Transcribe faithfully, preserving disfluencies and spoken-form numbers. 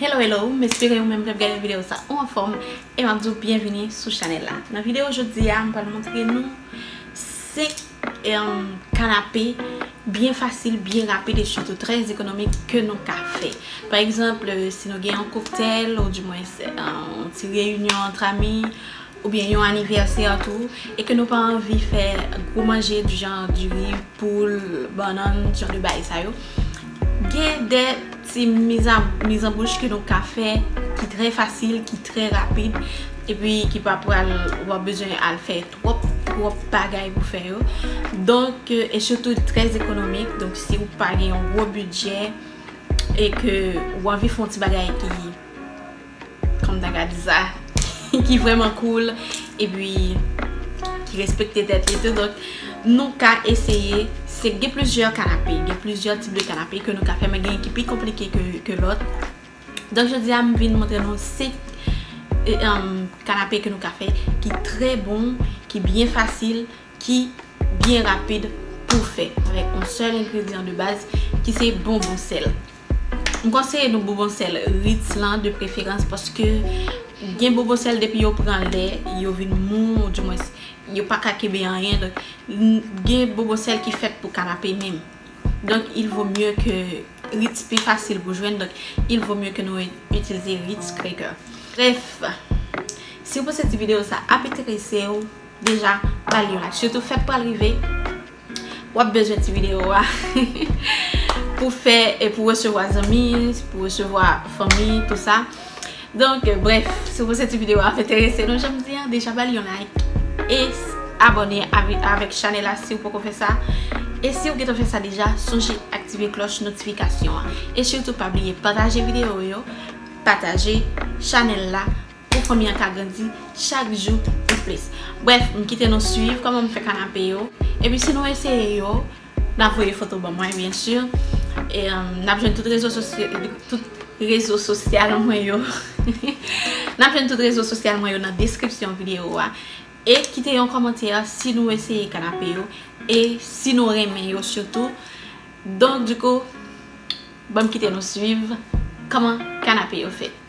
Hello, hello, m espere ou menm k ap gade videyo sa ou anfòm, e m ap di w byenvini sou chanèl la. Nan videyo jodi a, m pral montre nou senk, em, kanape byen fasil, byen rapid e sitou trè ekonomik ke nou ka fè. Pa egzanp, si nou gen yon koktèl, oudimwens, eh, yon ti reyinyon ant ami, oubyen yon anivèsè tou, e ke nou pa anvi fè gwo manje di jan diri, poul, bannann, jan de bagay sa yo. Gen de ti miz a, miz an bouch ke nou ka fè ki trè fasil, ki trè rapid, epi ki pa pral, w ap bezwen al fè twòp, twòp bagay pou fè yo. Donk, e sitou trè ekonomik. Donk, si w pa gen yon gwo bidjè e ke w anvi fè yon ti bagay ki, kòm ta ka di sa, ki vrèman cool, epi ki respekte tèt li tou. Donk, nou ka eseye, se gen plizyè kanape, gen plizyè tip de kanape ke nou ka fè, men gen ki pi konplike ke, ke lòt. Donk, jodi a, m vin montre nou senk, e, em, kanape ke nou ka fè, ki trè bon, ki byen fasil, ki byen rapid pou fè, avèk yon sèl engredyan de baz, ki se bonbon sèl. M konseye nou bonbon sèl Ritz lan de preferans, paske gen bonbon sèl, depi yo pran lè, yo vin mou, oudimwens, yo pa ka kenbe anyen. Donk, n-, gen bonbon sèl ki fèt pou kanape menm. Donk, il vaut mieux que Ritz pi fasil pou jwenn, donk, il vaut mieux que nou itilize Ritz Cracker. Brèf, si w panse ti videyo sa ap enterese w, deja, ba l yon like. Sitou fèt pral rive, w ap bezwen ti videyo a pou fè e pou resevwa zanmi, pou resevwa fanmi, tou sa. Donk, brèf, si w panse ti videyo a ap enterese nou, jan m di an, deja ba l yon like e s-, abòne avè-, avèk chanèl la si w poko fè sa. E si w gentan fè sa deja, sonje aktive klòch notifikasyon an. E sitou pa bliye pataje videyo yo, pataje chanèl la pou fanmi an ka grandi chak jou pi plis. Brèf, m kite nou swiv kòman m fè kanape yo. Epi si nou eseye yo, n a voye foto ban mwen, byen si. E, em, n ap jwenn tout rezo sosyo-, tout rezo sosyal mwen yo. N ap jwenn tout rezo sosyal mwen yo nan deskripsyon videyo a. E kite yon kòmantè si nou eseye kanape yo e si nou renmen yo sitou. Donk, dikou, ban m kite nou swiv kòman kanape yo fèt.